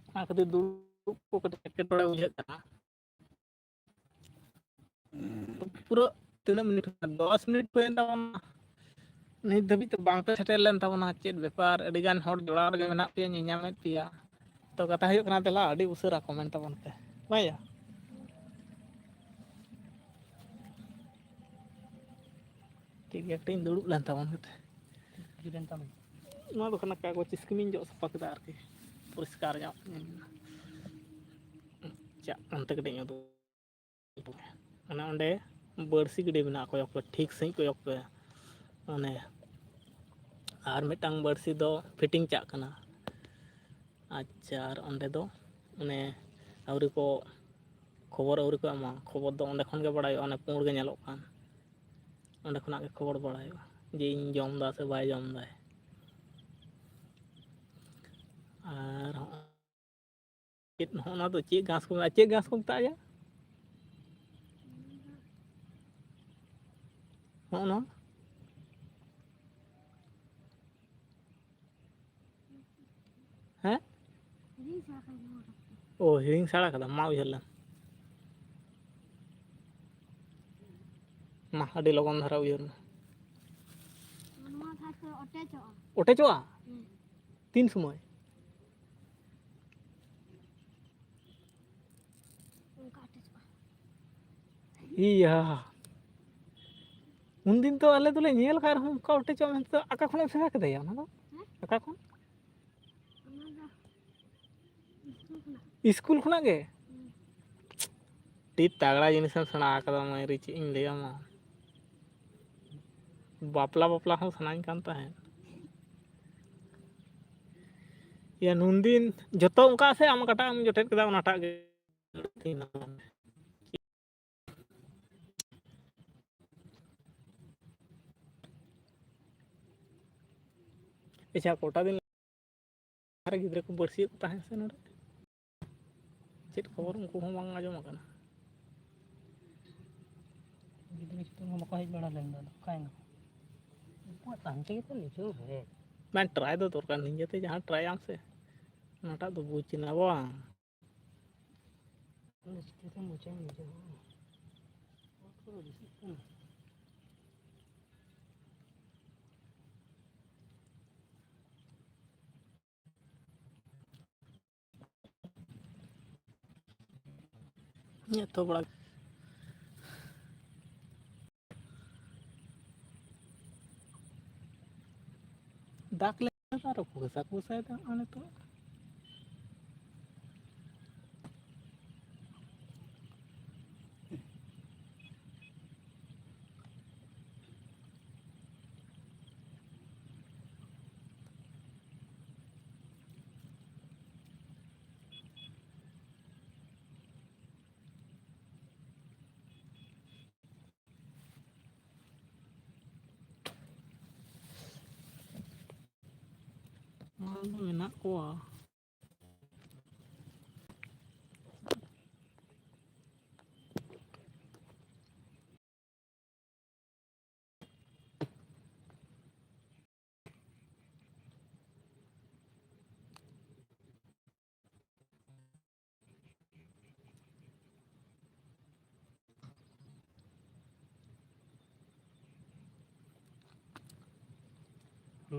ᱚᱱᱟ ᱠᱷᱟᱹᱛᱤᱨ ᱫᱩᱲᱩᱵ ᱠᱚ ᱠᱟᱹᱴᱤᱡ ᱮᱴᱠᱮᱴᱚᱬᱮ ᱵᱩᱡᱷᱟᱹᱜ ᱠᱟᱱᱟ᱾ ᱯᱩᱨᱟᱹ ᱛᱤᱱᱟᱹᱜ ᱢᱤᱱᱤᱴ ᱦᱩᱭᱱᱟ? ᱫᱚᱥ ᱢᱤᱱᱤᱴ ᱦᱩᱭᱮᱱ ᱛᱟᱵᱚᱱᱟ᱾ ᱱᱤᱛ ᱫᱷᱟᱹᱵᱤᱡ ᱛᱮ ᱵᱟᱝ ᱯᱮ ᱥᱮᱴᱮᱨ ᱞᱮᱱ ᱛᱟᱵᱚᱱᱟ᱾ ᱪᱮᱫ ᱵᱮᱯᱟᱨ? ᱟᱹᱰᱤ ᱜᱟᱱ ᱦᱚᱲ ᱡᱚᱲᱟᱣ ᱨᱮᱜᱮ ᱢᱮᱱᱟᱜ ᱯᱮᱭᱟ, ᱧᱮᱧᱟᱢᱮᱫ ᱯᱮᱭᱟ᱾ ᱛᱚ, ᱠᱟᱛᱷᱟ ᱦᱩᱭᱩᱜ ᱠᱟᱱᱟ, ᱫᱮᱞᱟ ᱟᱹᱰᱤ ᱩᱥᱟᱹᱨᱟ ᱠᱚᱢᱮᱱᱴ ᱛᱟᱵᱚᱱ ᱯᱮ᱾ ᱵᱟᱝ ᱭᱟ? ᱴᱷᱤᱠ ᱜᱮᱭᱟ, ᱠᱟᱹᱴᱤᱡ ᱤᱧ ᱫᱩᱲᱩᱵ ᱞᱮᱱ ᱛᱟᱵᱚᱱ ᱠᱟᱛᱮ᱾ ᱱᱚᱣᱟ ᱫᱚ ᱠᱟᱱᱟ ᱠᱟᱜᱚᱡᱽ ᱥᱠᱤᱢᱤᱧ ᱡᱚᱜ ᱥᱟᱯᱷᱟ ᱠᱮᱫᱟ ᱟᱨᱠᱤ, ᱯᱚᱨᱤᱥᱠᱟᱨ ᱧᱚᱜ᱾ ᱪᱟᱜ, ᱚᱱᱛᱮ ᱠᱟᱹᱴᱤᱡ ᱤᱧ ᱩᱫᱩᱜ᱾ ᱚᱱᱮ ᱚᱸᱰᱮ ᱵᱟᱹᱲᱥᱤ ᱜᱤᱰᱤ ᱢᱮᱱᱟᱜᱼᱟ, ᱠᱚᱭᱚᱜ ᱯᱮ, ᱴᱷᱤᱠ ᱥᱟᱺᱦᱤᱡ ᱠᱚᱭᱚᱜ ᱯᱮ᱾ ᱚᱱᱮ ᱟᱨ ᱢᱤᱫᱴᱟᱝ ᱵᱟᱹᱲᱥᱤ ᱫᱚ ᱯᱷᱤᱴᱤᱝ ᱪᱟᱜ ᱠᱟᱱᱟ᱾ ᱟᱪᱪᱷᱟ, ᱟᱨ ᱚᱸᱰᱮ ᱫᱚ ᱚᱱᱮ ᱟᱹᱣᱨᱤ ᱠᱚ, ᱠᱷᱚᱵᱚᱨ ᱟᱹᱣᱨᱤ ᱠᱚ ᱮᱢᱟ᱾ ᱠᱷᱚᱵᱚᱨ ᱫᱚ ᱚᱸᱰᱮ ᱠᱷᱚᱱ ᱜᱮ ᱵᱟᱲᱟᱭᱚᱜᱼᱟ, ᱚᱱᱮ ᱯᱩᱸᱲ ᱜᱮ ᱧᱮᱞᱚᱜ ᱠᱟᱱ, ᱚᱸᱰᱮ ᱠᱷᱚᱱᱟᱜ ᱜᱮ ᱠᱷᱚᱵᱚᱨ ᱵᱟᱲᱟᱭᱚᱜᱼᱟ ᱡᱮ ᱤᱧ ᱡᱚᱢ ᱫᱟ ᱥᱮ ᱵᱟᱭ ᱡᱚᱢ ᱫᱟᱭ᱾ ᱟᱨ ᱦᱚᱸᱜᱼᱚᱭ ᱪᱮᱫ, ᱦᱚᱸᱜᱼᱚ ᱱᱚᱣᱟ ᱫᱚ ᱪᱮᱫ ᱜᱷᱟᱥ ᱠᱚ ᱢᱮᱛᱟᱜᱼᱟ? ᱪᱮᱫ ᱜᱷᱟᱥ ᱠᱚ ᱢᱮᱛᱟᱜᱼᱟ ᱭᱟ? ᱦᱚᱸᱜᱼᱚ ᱱᱚᱣᱟ? ᱦᱮᱸ? ᱚ, ᱦᱤᱲᱤᱧ ᱥᱟᱲᱟ ᱠᱟᱫᱟ, ᱢᱟ ᱩᱭᱦᱟᱹᱨ ᱞᱮᱢ᱾ ᱢᱟ, ᱟᱹᱰᱤ ᱞᱚᱜᱚᱱ ᱫᱷᱟᱨᱟ ᱩᱭᱦᱟᱹᱨ ᱢᱮ᱾ ᱱᱚᱣᱟ ᱫᱷᱟᱨᱮ ᱛᱮ ᱚᱴᱮᱡᱚᱜᱼᱟ᱾ ᱚᱴᱮᱡᱚᱜᱼᱟ? ᱦᱮᱸ᱾ ᱛᱤᱱ ᱥᱚᱢᱚᱭ? ᱚᱱᱠᱟ ᱚᱴᱮᱡᱚᱜᱼᱟ᱾ ᱤᱭᱟ, ᱩᱱᱫᱤᱱ ᱫᱚ ᱟᱞᱮ ᱫᱚᱞᱮ ᱧᱮᱞ ᱟᱠᱟᱫ ᱨᱮᱦᱚᱸ ᱚᱱᱠᱟ ᱚᱴᱮᱡᱚᱜᱼᱟ ᱢᱮᱱᱛᱮ ᱫᱚ᱾ ᱚᱠᱟ ᱠᱷᱚᱱᱮᱢ ᱥᱮᱬᱟ ᱠᱮᱫᱟ ᱭᱟ ᱚᱱᱟ ᱫᱚ? ᱦᱮᱸ? ᱚᱠᱟ ᱠᱷᱚᱱ? ᱚᱱᱟ ᱫᱚ ᱤᱥᱠᱩᱞ ᱠᱷᱚᱱᱟᱜ᱾ ᱤᱥᱠᱩᱞ ᱠᱷᱚᱱᱟᱜ ᱜᱮ? ᱦᱩᱸ᱾ ᱟᱹᱰᱤ ᱛᱟᱜᱲᱟ ᱡᱤᱱᱤᱥᱮᱢ ᱥᱮᱬᱟ ᱟᱠᱟᱫᱟ ᱢᱟᱹᱭᱨᱤ, ᱪᱮᱫ ᱤᱧ ᱞᱟᱹᱭᱟᱢᱟ᱾ ᱵᱟᱯᱞᱟ ᱵᱟᱯᱞᱟ ᱦᱚᱸ ᱥᱟᱱᱟᱧ ᱠᱟᱱ ᱛᱟᱦᱮᱸᱫ᱾ ᱤᱭᱟᱹ, ᱱᱩᱱᱫᱤᱱ ᱡᱚᱛᱚ ᱚᱱᱠᱟ ᱥᱮ ᱟᱢ ᱚᱠᱟᱴᱟᱜ ᱮᱢ ᱡᱚᱴᱮᱫ ᱠᱮᱫᱟ ᱚᱱᱟᱴᱟᱜ ᱜᱮ? ᱟᱪᱪᱷᱟ, ᱠᱚᱴᱟ ᱫᱤᱱ ᱞᱟᱦᱟᱨᱮ ᱜᱤᱫᱽᱨᱟᱹ ᱠᱚ ᱵᱟᱹᱲᱥᱤᱭᱮᱫ ᱠᱚ ᱛᱟᱦᱮᱸᱫ ᱥᱮ ᱱᱚᱰᱮ? ᱪᱮᱫ ᱠᱷᱚᱵᱚᱨ ᱩᱱᱠᱩ ᱦᱚᱸ ᱵᱟᱝ ᱟᱸᱡᱚᱢ ᱟᱠᱟᱱᱟ᱾ ᱜᱤᱫᱽᱨᱟᱹ ᱪᱮᱛᱟᱱ ᱦᱚᱸ ᱵᱟᱠᱚ ᱦᱮᱡ ᱵᱟᱲᱟ ᱞᱮᱱ ᱫᱚ, ᱚᱠᱟᱭᱮᱱᱟ? ᱩᱱᱠᱩᱣᱟᱜ ᱛᱟᱦᱮᱱ ᱛᱮᱜᱮ ᱛᱚ ᱱᱤᱡᱮ ᱦᱚᱸ ᱦᱮᱡ᱾ ᱵᱟᱝ, ᱴᱨᱟᱭ ᱫᱚ ᱫᱚᱨᱠᱟᱨ, ᱱᱤᱡᱮᱛᱮ ᱡᱟᱦᱟᱸ ᱴᱨᱟᱭᱟᱢ ᱥᱮ, ᱚᱱᱟᱴᱟᱜ ᱫᱚ ᱵᱩᱡᱽ ᱮᱱᱟ ᱵᱟᱝ? ᱚᱱᱟ ᱪᱤᱠᱟᱹᱛᱮᱢ ᱵᱩᱡᱷᱟᱹᱣᱟ ᱱᱤᱡᱮ ᱦᱚᱸ? ᱦᱚᱲ ᱠᱚ ᱵᱮᱥᱤᱜ ᱠᱟᱱᱟ᱾ ᱮᱛᱚ ᱵᱟᱲᱟ᱾ ᱫᱟᱜ ᱞᱮᱠᱟ ᱟᱨᱚ ᱠᱩᱥᱟ ᱠᱩᱥᱟᱭ ᱫᱟᱜ ᱱᱤᱛᱚᱜ᱾ ᱱᱚᱣᱟ ᱫᱚ ᱢᱮᱱᱟᱜ ᱠᱚᱣᱟ᱾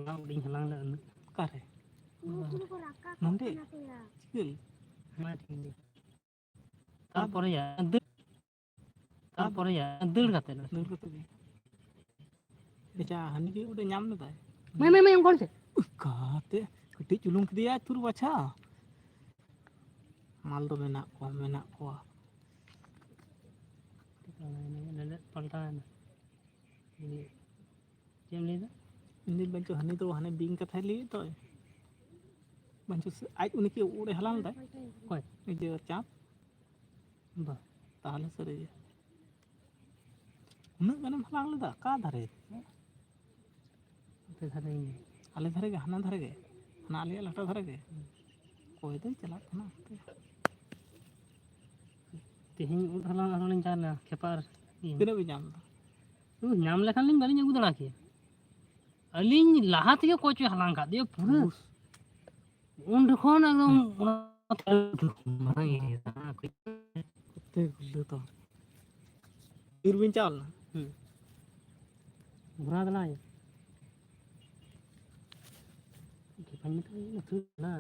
ᱚᱱᱟ ᱩᱰᱤᱧ ᱦᱟᱞᱟᱝ ᱞᱮᱫ ᱩᱱᱟᱹᱜ᱾ ᱚᱠᱟᱨᱮ? ᱱᱚᱰᱮ? ᱪᱤᱠᱟᱹ ᱞᱮ? ᱦᱮᱸ, ᱴᱷᱤᱠ ᱜᱮᱭᱟ᱾ ᱛᱟᱨᱯᱚᱨᱮ ᱭᱟ, ᱫᱟᱹᱲ, ᱛᱟᱨᱯᱚᱨᱮ ᱭᱟ, ᱫᱟᱹᱲ ᱠᱟᱛᱮ ᱫᱚ᱾ ᱫᱟᱹᱲ ᱠᱟᱛᱮ ᱜᱮ᱾ ᱟᱪᱪᱷᱟ, ᱦᱟᱹᱱᱤ ᱜᱮ ᱩᱱᱤ ᱧᱟᱢ ᱞᱮᱫᱟᱭ᱾ ᱢᱟᱹᱭ, ᱢᱟᱹᱭ, ᱢᱟᱹᱭ, ᱚᱱᱠᱟ ᱥᱮ? ᱠᱟᱛᱮ ᱠᱟᱹᱴᱤᱡ ᱪᱩᱞᱩᱝ ᱠᱮᱫᱮᱭᱟᱭ ᱛᱩᱨ ᱵᱟᱪᱷᱟ᱾ ᱢᱟᱞ ᱫᱚ ᱢᱮᱱᱟᱜ ᱠᱚᱣᱟ, ᱢᱮᱱᱟᱜ ᱠᱚᱣᱟ᱾ ᱞᱮᱸᱰᱮᱫ ᱯᱟᱞᱴᱟᱣ ᱮᱱᱟ᱾ ᱪᱮᱫ ᱮᱢ ᱞᱟᱹᱭᱫᱟ? ᱤᱧ ᱫᱚᱧ ᱵᱟᱧᱪᱚ ᱦᱟᱹᱱᱤ ᱫᱚ ᱦᱟᱱᱮ ᱵᱤᱧ ᱠᱟᱛᱷᱟᱭ ᱞᱟᱹᱭᱮᱫ ᱫᱚᱭ᱾ ᱵᱟᱧᱪᱚ ᱥᱮ-, ᱟᱡ ᱩᱱᱤ ᱠᱤ ᱩᱵ ᱮ ᱦᱟᱞᱟᱝ ᱞᱮᱫᱟᱭ? ᱚᱠᱚᱭ? ᱤᱭᱟᱹ ᱪᱟᱸᱫ᱾ ᱵᱟ᱾ ᱛᱟᱦᱞᱮ ᱥᱟᱹᱨᱤ ᱜᱮ᱾ ᱩᱱᱟᱹᱜ ᱜᱟᱱᱮᱢ ᱦᱟᱞᱟᱝ ᱞᱮᱫᱟ? ᱚᱠᱟ ᱫᱷᱟᱨᱮ? ᱟᱯᱮ ᱫᱷᱟᱨᱮ ᱜᱮ᱾ ᱟᱞᱮ ᱫᱷᱟᱨᱮ ᱜᱮ, ᱦᱟᱱᱟ ᱫᱷᱟᱨᱮ ᱜᱮ? ᱦᱟᱱᱟ ᱟᱞᱮᱭᱟᱜ ᱞᱟᱴᱟ ᱫᱷᱟᱨᱮ ᱜᱮ? ᱚᱠᱚᱭ ᱫᱚᱭ ᱪᱟᱞᱟᱜ ᱠᱟᱱᱟ ᱦᱟᱱᱛᱮ? ᱛᱮᱦᱮᱧ ᱩᱫ ᱦᱟᱞᱟᱝ ᱟᱨᱦᱚᱸ ᱞᱤᱧ ᱪᱟᱞᱟᱜᱼᱟ, ᱠᱷᱮᱯᱟ ᱟᱨ ᱤᱧ᱾ ᱛᱤᱱᱟᱹᱜ ᱵᱤᱱ ᱧᱟᱢ ᱮᱫᱟ? ᱩᱫ ᱧᱟᱢ ᱞᱮᱠᱷᱟᱱ ᱞᱤᱧ ᱵᱟᱹᱞᱤᱧ ᱟᱹᱜᱩ ᱫᱟᱲᱮ ᱠᱮᱭᱟ᱾ ᱟᱹᱞᱤᱧ ᱞᱟᱦᱟ ᱛᱮᱜᱮ ᱚᱠᱚᱭ ᱪᱚᱭ ᱦᱟᱞᱟᱝ ᱠᱟᱫ ᱫᱮᱭᱟ ᱯᱩᱨᱟᱹ᱾ ᱩᱥ᱾ ᱩᱱ ᱡᱚᱠᱷᱚᱱ ᱮᱠᱫᱚᱢ ᱦᱩᱸ᱾ ᱚᱱᱟ ᱢᱟᱨᱟᱝ ᱤᱭᱟᱹ ᱠᱟᱱᱟ᱾ ᱠᱚᱛᱮ ᱜᱩᱞᱟᱹ ᱛᱟᱢ᱾ ᱵᱤᱨ ᱵᱤᱱ ᱪᱟᱣ ᱞᱮᱱᱟ? ᱦᱩᱸ᱾ ᱜᱷᱚᱲᱟ ᱫᱚ ᱞᱟᱭ᱾ ᱪᱮᱠᱟᱧ ᱢᱮᱛᱟᱢᱟ, ᱟᱹᱛᱩ ᱠᱟᱱᱟ᱾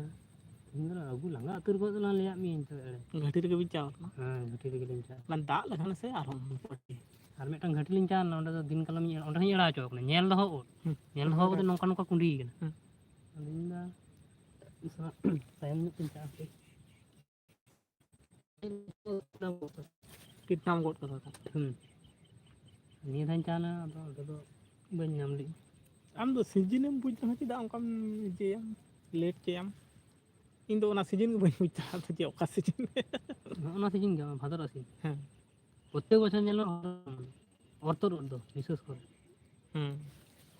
ᱛᱮᱦᱮᱧ ᱫᱚ ᱟᱹᱜᱩ ᱞᱟᱸᱜᱟ ᱩᱛᱟᱹᱨ ᱜᱚᱫ ᱞᱟᱝ ᱞᱟᱹᱭᱟᱫ ᱢᱮᱭᱟᱹᱧ ᱛᱚ ᱮᱲᱮ᱾ ᱜᱷᱟᱹᱴᱤ ᱨᱮᱜᱮ ᱵᱤᱱ ᱪᱟᱣ ᱞᱮᱱᱟ? ᱦᱮᱸ, ᱜᱷᱟᱹᱴᱤ ᱨᱮᱜᱮ ᱞᱤᱧ ᱪᱟᱞᱟᱜ᱾ ᱢᱟᱱᱮ ᱫᱟᱜ ᱞᱮᱠᱷᱟᱱ ᱥᱮ ᱟᱨᱦᱚᱸ ᱵᱟᱹᱲᱛᱤ᱾ ᱟᱨ ᱢᱤᱫᱴᱟᱝ ᱜᱷᱟᱹᱴᱤ ᱞᱤᱧ ᱪᱟᱞᱟᱣ ᱞᱮᱱᱟ, ᱚᱸᱰᱮ ᱫᱚ ᱫᱤᱱ ᱠᱟᱞᱚᱢ ᱤᱧ, ᱚᱸᱰᱮ ᱦᱚᱸᱧ ᱮᱲᱟᱣ ᱦᱚᱪᱚ ᱠᱟᱱᱟ, ᱧᱮᱞ ᱫᱚᱦᱚ ᱩᱫ᱾ ᱦᱩᱸ᱾ ᱧᱮᱞ ᱫᱚᱦᱚ ᱠᱟᱛᱮ ᱱᱚᱝᱠᱟ ᱱᱚᱝᱠᱟ ᱠᱩᱸᱰᱤ ᱠᱟᱱᱟ᱾ ᱦᱩᱸ᱾ ᱟᱫᱚᱧ ᱢᱮᱱᱫᱟ, ᱛᱟᱭᱚᱢ ᱧᱚᱜ ᱛᱤᱧ ᱪᱟᱞᱟᱜᱼᱟ ᱦᱟᱯᱮ᱾ ᱠᱤᱰᱱᱟᱯ ᱜᱚᱫ ᱠᱟᱫᱟ ᱠᱚ᱾ ᱦᱩᱸ᱾ ᱱᱤᱭᱟᱹ ᱫᱷᱟᱣ ᱤᱧ ᱪᱟᱞᱟᱣ ᱞᱮᱱᱟ, ᱟᱫᱚ ᱚᱸᱰᱮ ᱫᱚ ᱵᱟᱹᱧ ᱧᱟᱢ ᱞᱮᱫᱼᱟ᱾ ᱟᱢ ᱫᱚ ᱥᱤᱡᱤᱱᱮᱢ ᱵᱩᱡᱽ ᱨᱮᱦᱚᱸ ᱪᱮᱫᱟᱜ ᱚᱱᱠᱟᱢ ᱤᱭᱟᱹᱭᱟᱢ, ᱞᱮᱴ ᱪᱚᱭᱟᱢ? ᱤᱧ ᱫᱚ ᱚᱱᱟ ᱥᱤᱡᱤᱱ ᱜᱮ ᱵᱟᱹᱧ ᱵᱩᱡᱽ ᱫᱟᱲᱮᱭᱟᱜᱼᱟ ᱡᱮ ᱚᱠᱟ ᱥᱤᱡᱤᱱ ᱨᱮ᱾ ᱱᱚᱜᱼᱚ ᱱᱚᱣᱟ ᱥᱤᱡᱤᱱ ᱜᱮ, ᱵᱷᱟᱫᱚᱨ ᱟᱥᱤᱱ᱾ ᱦᱮᱸ᱾ ᱯᱨᱚᱛᱮᱠ ᱵᱚᱪᱷᱚᱨ ᱧᱮᱞᱚᱜᱼᱟ, ᱚᱨᱛᱚᱫ ᱩᱫ ᱫᱚ ᱵᱤᱥᱮᱥ ᱠᱚᱨᱮ᱾ ᱦᱩᱸ᱾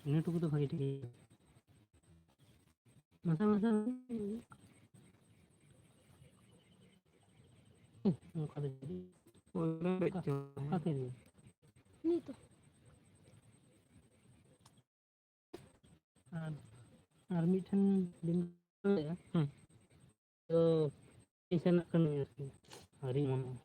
ᱤᱱᱟᱹ ᱴᱩᱠᱩ ᱫᱚ ᱵᱷᱟᱜᱮ ᱴᱷᱤᱠ ᱜᱮ᱾ ᱢᱟᱥᱮ ᱢᱟᱥᱮ ᱚᱱᱠᱟ ᱫᱚ ᱡᱩᱫᱤ ᱚᱠᱟ ᱛᱮ ᱞᱟᱹᱭᱟ? ᱱᱤᱛᱚᱜ᱾ ᱟᱨ, ᱟᱨ ᱢᱤᱫᱴᱷᱮᱱ ᱵᱤᱱ ᱞᱟᱹᱭᱟ᱾ ᱦᱩᱸ᱾ ᱛᱚ, ᱤᱧ ᱥᱮᱱᱚᱜ ᱠᱟᱹᱱᱟᱹᱧ ᱟᱨᱠᱤ, ᱟᱹᱣᱨᱤ ᱚᱢᱚᱱᱚᱜᱼᱟ᱾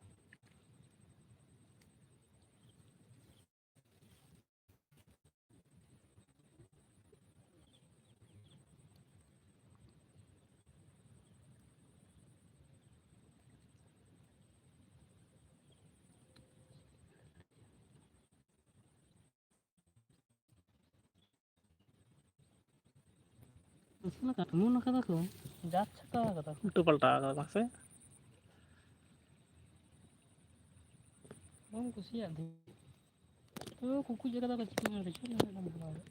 ᱱᱟᱥᱮᱱᱟᱜ ᱠᱟᱴᱢᱚ ᱟᱠᱟᱫᱟ ᱠᱚ, ᱡᱟᱛ ᱪᱷᱟᱛᱟ ᱟᱠᱟᱫᱟ ᱠᱚ᱾ ᱩᱞᱴᱟᱹ ᱯᱟᱞᱴᱟ ᱟᱠᱟᱫᱟ ᱠᱚ ᱥᱮ? ᱵᱟᱢ ᱠᱩᱥᱤᱭᱟᱜ ᱫᱤᱧ᱾ ᱛᱚ ᱠᱩᱠᱩ ᱡᱟᱭᱜᱟ ᱫᱚ ᱪᱤᱠᱟᱹ ᱢᱮᱱᱟ, ᱪᱮᱫ ᱦᱚᱸ ᱵᱟᱝ ᱵᱟᱲᱟᱭᱟ᱾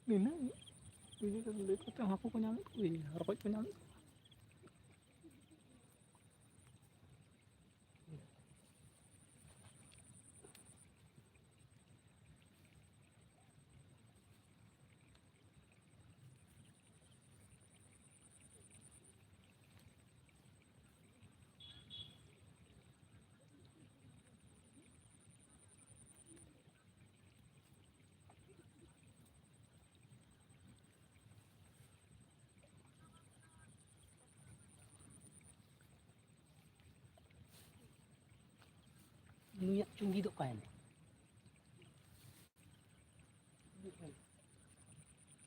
ᱱᱤᱱᱟᱹᱜ ᱤᱭᱟᱹ ᱠᱟᱛᱮ ᱞᱮᱴ ᱠᱟᱛᱮ ᱦᱟᱹᱠᱩ ᱠᱚ ᱧᱟᱢᱮᱫ ᱠᱚᱣᱟ, ᱨᱚᱠᱚᱡ ᱠᱚ ᱧᱟᱢᱮᱫ ᱠᱚᱣᱟ᱾ ᱱᱩᱭᱟᱜ ᱪᱩᱝᱜᱤ ᱫᱚ ᱚᱠᱟᱭᱮᱱᱟ?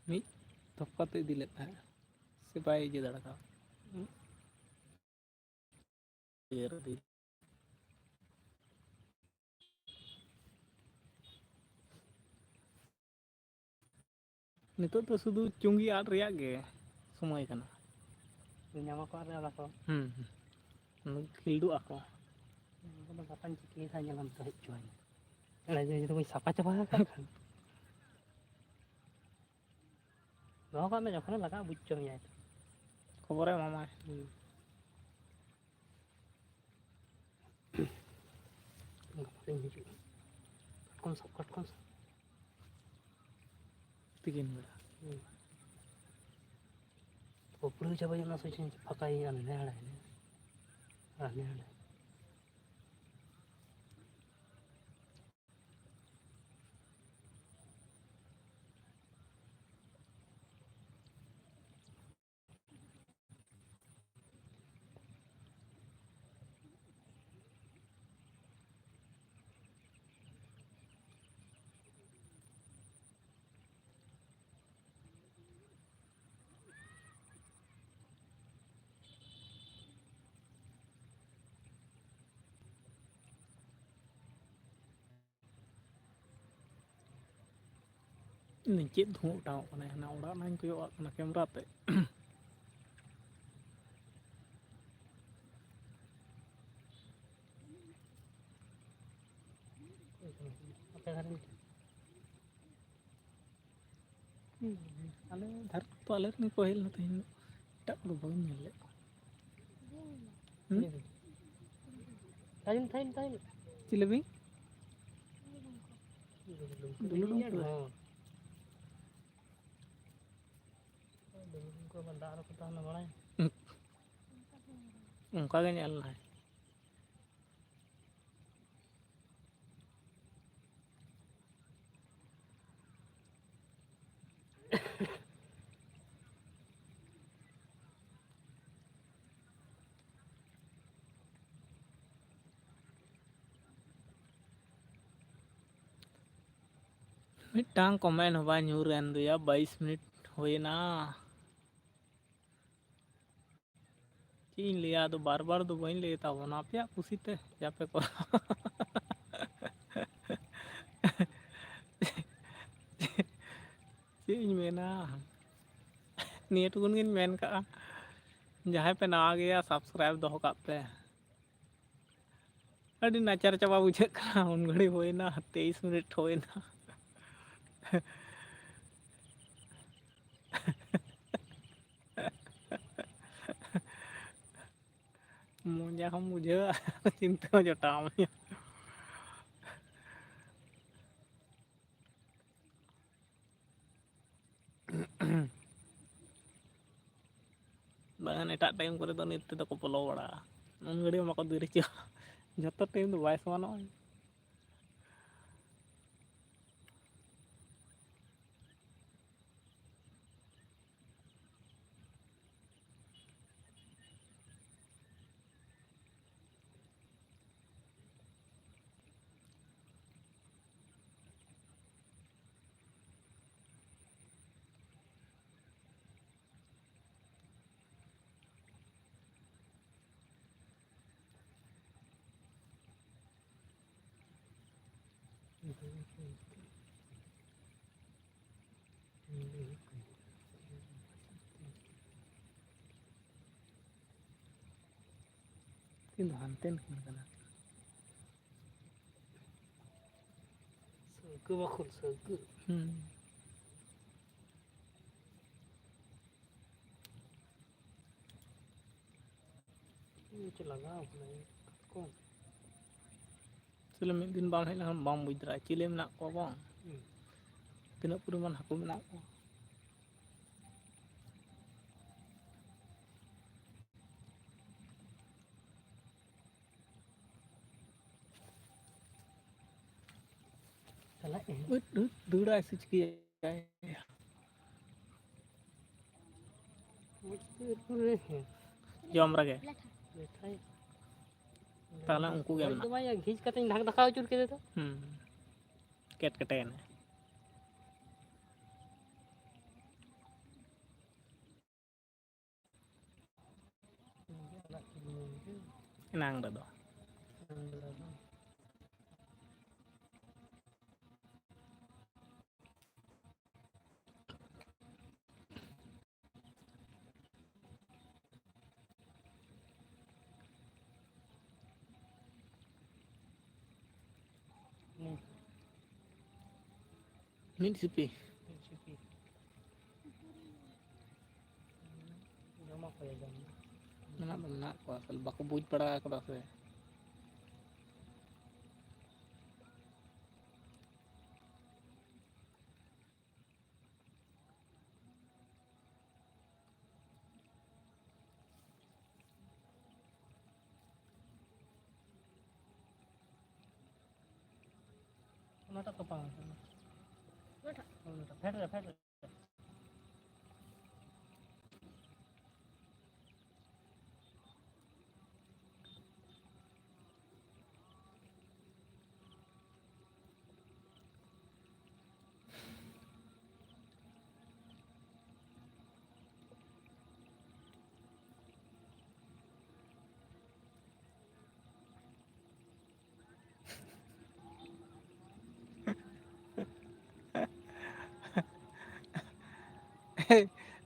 ᱢᱤᱫ ᱛᱷᱚᱯᱠᱟ ᱛᱮ ᱤᱫᱤ ᱞᱮᱫ ᱛᱟᱦᱮᱸᱫ, ᱥᱮ ᱵᱟᱭ ᱤᱭᱟᱹ ᱫᱟᱲᱮ ᱠᱟᱣᱫᱟ? ᱤᱭᱟᱹ ᱨᱮ ᱤᱫᱤ᱾ ᱱᱤᱛᱚᱜ ᱫᱚ ᱥᱩᱫᱷᱩ ᱪᱩᱝᱜᱤ ᱟᱫ ᱨᱮᱭᱟᱜ ᱜᱮ ᱥᱚᱢᱚᱭ ᱠᱟᱱᱟ᱾ ᱧᱟᱢ ᱟᱠᱚ ᱟᱨ ᱟᱫᱟ ᱠᱚ᱾ ᱦᱩᱸ, ᱦᱩᱸ᱾ ᱠᱷᱤᱞᱰᱩᱜ ᱟᱠᱚ᱾ ᱩᱱᱠᱩ ᱫᱚ ᱜᱟᱯᱟᱧ ᱪᱤᱠᱟᱹᱭᱮᱫᱟ, ᱧᱮᱞᱟᱢ ᱛᱚ ᱦᱮᱡ ᱦᱚᱪᱚᱣᱟᱹᱧ᱾ ᱮᱲᱮ ᱡᱮ ᱡᱩᱫᱤ ᱵᱟᱹᱧ ᱥᱟᱯᱷᱟ ᱪᱟᱵᱟ ᱟᱠᱟᱫ ᱠᱷᱟᱱ᱾ ᱫᱚᱦᱚ ᱠᱟᱜ ᱢᱮ, ᱡᱚᱠᱷᱚᱱᱮ ᱞᱟᱜᱟᱜᱼᱟ ᱵᱩᱡᱽ ᱦᱚᱪᱚ ᱢᱮᱭᱟᱭ᱾ ᱠᱷᱚᱵᱚᱨᱮ ᱮᱢᱟᱢᱟᱭ᱾ ᱦᱩᱸ᱾ ᱜᱟᱯᱟ ᱥᱮᱫ ᱤᱧ ᱦᱤᱡᱩᱜᱼᱟ᱾ ᱠᱟᱴᱠᱚᱢ ᱥᱟᱵ, ᱠᱟᱴᱠᱚᱢ ᱥᱟᱵ᱾ ᱛᱤᱠᱤᱱ ᱵᱮᱲᱟ᱾ ᱦᱩᱸ᱾ ᱩᱯᱲᱟᱹᱣ ᱪᱟᱵᱟᱭᱟᱹᱧ ᱚᱱᱟ ᱥᱚᱡᱷᱮᱧ ᱯᱷᱟᱸᱠᱟᱭᱟᱹᱧ ᱟᱨ ᱱᱮ ᱦᱟᱸᱰᱮ, ᱟᱨ ᱱᱮ ᱦᱟᱸᱰᱮ᱾ ᱢᱮᱱᱫᱟᱹᱧ, ᱪᱮᱫ ᱫᱷᱩᱶᱟᱹ ᱚᱴᱟᱝᱚᱜ ᱠᱟᱱᱟ? ᱦᱟᱱᱟ ᱚᱲᱟᱜ ᱨᱮᱱᱟᱜ ᱤᱧ ᱠᱚᱭᱚᱜ ᱟᱜ ᱠᱟᱱᱟ ᱠᱮᱢᱨᱟ ᱛᱮ᱾ ᱟᱯᱮ ᱫᱷᱟᱨᱮ ᱟᱞᱮ ᱫᱷᱟᱨᱮ ᱛᱚ ᱟᱞᱮ ᱨᱮᱱ ᱜᱮᱠᱚ ᱦᱮᱡ ᱞᱮᱱᱟ ᱛᱮᱦᱮᱧ ᱫᱚ, ᱮᱴᱟᱜ ᱠᱚᱫᱚ ᱵᱟᱹᱧ ᱧᱮᱞ ᱞᱮᱫ ᱠᱚᱣᱟ᱾ ᱦᱩᱸ? ᱛᱟᱭᱚᱢ, ᱛᱟᱭᱚᱢ, ᱛᱟᱭᱚᱢ᱾ ᱪᱤᱞᱤ ᱵᱤᱧ? ᱫᱩᱞᱩ ᱰᱩᱢᱠᱩ᱾ ᱦᱚᱸ᱾ ᱫᱩᱞᱩ ᱰᱩᱢᱠᱩ ᱟᱵᱟᱨ ᱫᱟᱜ ᱨᱮᱠᱚ ᱛᱟᱦᱮᱱᱟ, ᱵᱟᱲᱟᱭ? ᱚᱱᱠᱟ ᱜᱮ ᱧᱮᱞ ᱞᱮᱱᱟᱭ᱾ ᱢᱤᱫᱴᱟᱝ comment ᱦᱚᱸ ᱵᱟᱭ ᱧᱩᱨ ᱮᱱ ᱫᱚᱭᱟ, ᱵᱟᱭᱤᱥ ᱢᱤᱱᱤᱴ ᱦᱩᱭᱮᱱᱟ᱾ ᱪᱮᱫ ᱤᱧ ᱞᱟᱹᱭᱟ, ᱟᱫᱚ ᱵᱟᱨ ᱵᱟᱨ ᱫᱚ ᱵᱟᱹᱧ ᱞᱟᱹᱭ ᱛᱟᱵᱚᱱᱟ, ᱟᱯᱮᱭᱟᱜ ᱠᱩᱥᱤᱛᱮ ᱡᱟᱯᱮ ᱠᱚᱨᱟᱣ᱾ ᱪᱮᱫ ᱤᱧ ᱢᱮᱱᱟ, ᱱᱤᱭᱟᱹ ᱴᱩᱠᱩᱱ ᱜᱤᱧ ᱢᱮᱱ ᱠᱟᱜᱼᱟ, ᱡᱟᱦᱟᱸᱭ ᱯᱮ ᱱᱟᱣᱟ ᱜᱮᱭᱟ subscribe ᱫᱚᱦᱚ ᱠᱟᱜ ᱯᱮ᱾ ᱟᱹᱰᱤ ᱱᱟᱪᱟᱨ ᱪᱟᱵᱟ ᱵᱩᱡᱷᱟᱹᱜ ᱠᱟᱱᱟ, ᱩᱱ ᱜᱷᱟᱹᱲᱤ ᱦᱩᱭᱱᱟ, ᱛᱮᱭᱤᱥ ᱢᱤᱱᱤᱴ ᱦᱩᱭᱱᱟ᱾ ᱢᱚᱡᱟ ᱦᱚᱸᱢ ᱵᱩᱡᱷᱟᱹᱣᱟ, ᱪᱤᱱᱛᱟᱹ ᱦᱚᱸ ᱡᱚᱴᱟᱣ ᱢᱮᱭᱟ᱾ ᱵᱟᱝᱠᱷᱟᱱ ᱮᱴᱟᱜ time ᱠᱚᱨᱮ ᱫᱚ ᱱᱤᱛ ᱛᱮᱫᱚ ᱠᱚ ᱵᱚᱞᱚ ᱵᱟᱲᱟᱜᱼᱟ, ᱩᱱ ᱜᱷᱟᱹᱲᱤᱡ ᱢᱟᱠᱚ ᱫᱮᱨᱤ ᱦᱚᱪᱚᱜᱼᱟ᱾ ᱡᱷᱚᱛᱚ time ᱫᱚ ᱵᱟᱭ ᱥᱚᱢᱟᱱᱚᱜᱼᱟ᱾ ᱩᱱᱠᱤᱱ ᱫᱚ ᱦᱟᱱᱛᱮᱱ ᱠᱤᱱ ᱠᱟᱱᱟ᱾ ᱥᱟᱹᱜᱟᱹ ᱵᱟᱠᱷᱳᱞ ᱥᱟᱹᱜᱟᱹ᱾ ᱦᱩᱸ᱾ ᱪᱮᱫ ᱞᱟᱜᱟᱣ ᱠᱟᱱᱟ ᱠᱟᱴᱠᱚᱢ? ᱪᱮᱞᱮ ᱢᱤᱫ ᱫᱤᱱ ᱵᱟᱢ ᱦᱮᱡ ᱞᱮᱱᱠᱷᱟᱱ ᱵᱟᱢ ᱵᱩᱡᱽ ᱫᱟᱲᱮᱭᱟᱜᱼᱟ ᱪᱤᱞᱤ ᱢᱮᱱᱟᱜ ᱠᱚᱣᱟ ᱵᱟᱝ᱾ ᱦᱩᱸ᱾ ᱛᱤᱱᱟᱹᱜ ᱯᱚᱨᱤᱢᱟᱱ ᱦᱟᱹᱠᱩ ᱢᱮᱱᱟᱜ ᱠᱚᱣᱟ᱾ ᱪᱟᱞᱟᱜ ᱟᱹᱧ᱾ ᱩᱫ, ᱩᱫ, ᱫᱟᱹᱲᱟᱭ ᱥᱮ ᱪᱤᱠᱟᱹᱭᱟᱭ? ᱩᱫ, ᱩᱫ, ᱩᱫ, ᱦᱮᱸ᱾ ᱡᱚᱢ ᱨᱮᱜᱮ᱾ ᱞᱮᱴᱷᱟᱭ᱾ ᱛᱟᱦᱞᱮ ᱩᱱᱠᱩ ᱜᱮ ᱜᱚᱡ ᱫᱚ ᱢᱮᱱᱟᱜ᱾ ᱵᱟᱝ, ᱜᱷᱤᱡ ᱠᱟᱛᱮᱧ ᱰᱷᱟᱠ ᱰᱷᱟᱠᱟᱣ ᱟᱹᱪᱩᱨ ᱠᱮᱫᱮ ᱫᱚ᱾ ᱦᱩᱸ᱾ ᱠᱮᱴ ᱠᱮᱴᱮᱭᱮᱱᱟᱭ᱾ ᱮᱱᱟᱝ ᱨᱮᱫᱚ᱾ ᱢᱤᱫ ᱥᱤᱯᱤ᱾ ᱢᱤᱫ ᱥᱤᱯᱤ᱾ ᱡᱚᱢᱟ ᱠᱚ ᱡᱚᱢ ᱫᱚ᱾ ᱢᱮᱱᱟᱜ ᱫᱚ ᱢᱮᱱᱟᱜ ᱠᱚᱣᱟ, ᱟᱥᱚᱞ ᱵᱟᱠᱚ ᱵᱩᱡᱽ ᱵᱟᱲᱟ ᱠᱟᱫᱟ ᱥᱮ᱾ ᱚᱱᱟᱴᱟᱜ ᱛᱚᱯᱟ ᱟᱠᱟᱱᱟ᱾ ᱚᱱᱟᱴᱟᱜ? ᱚᱱᱟᱴᱟᱜ᱾ ᱯᱷᱮᱰ ᱨᱮ, ᱯᱷᱮᱰ ᱨᱮ᱾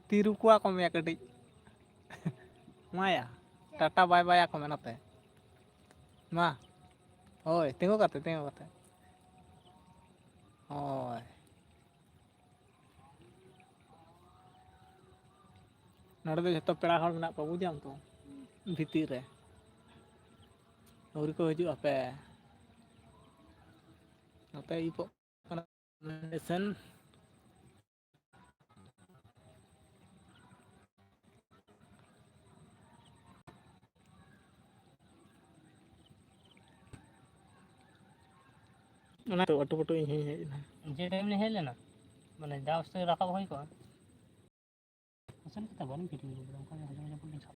ᱛᱤᱨᱩ ᱠᱚᱣᱟ ᱠᱚ ᱢᱮᱭᱟ ᱠᱟᱹᱴᱤᱡ᱾ ᱢᱟᱭᱟ, ᱴᱟᱴᱟ ᱵᱟᱭ ᱵᱟᱭ ᱟᱠᱚ ᱢᱮ ᱱᱚᱛᱮ᱾ ᱢᱟ, ᱦᱳᱭ, ᱛᱤᱸᱜᱩ ᱠᱟᱛᱮ, ᱛᱤᱸᱜᱩ ᱠᱟᱛᱮ᱾ ᱦᱳᱭ᱾ ᱱᱚᱰᱮ ᱫᱚ ᱡᱷᱚᱛᱚ ᱯᱮᱲᱟ ᱦᱚᱲ ᱢᱮᱱᱟᱜ ᱠᱚᱣᱟ, ᱵᱩᱡᱟᱢ ᱛᱚ, ᱵᱷᱤᱛᱤᱨ ᱨᱮ᱾ ᱟᱹᱣᱨᱤ ᱠᱚ ᱦᱤᱡᱩᱜᱼᱟ ᱦᱟᱯᱮ᱾ ᱱᱚᱛᱮ ᱤᱯᱚᱜ ᱠᱟᱱᱟ ᱥᱮᱱ᱾ ᱚᱱᱟ ᱛᱚ ᱟᱹᱴᱩ ᱯᱟᱹᱴᱩ ᱤᱧ ᱦᱚᱧ ᱦᱮᱡ ᱮᱱᱟ᱾ ᱡᱮ ᱴᱟᱭᱤᱢ ᱞᱤᱧ ᱦᱮᱡ ᱞᱮᱱᱟ, ᱢᱟᱱᱮ ᱡᱟ ᱩᱥᱛᱟᱹᱨ ᱨᱟᱠᱟᱵ ᱦᱩᱭ ᱠᱚᱜᱼᱟ᱾ ᱯᱚᱥᱚᱱ ᱠᱟᱛᱮ ᱵᱟᱹᱞᱤᱧ ᱯᱷᱤᱴᱤᱝ ᱞᱮᱫᱟ, ᱚᱱᱠᱟ ᱜᱮ ᱦᱟᱡᱟᱨ ᱦᱟᱡᱟᱨ ᱠᱚ ᱞᱤᱧ ᱥᱟᱵ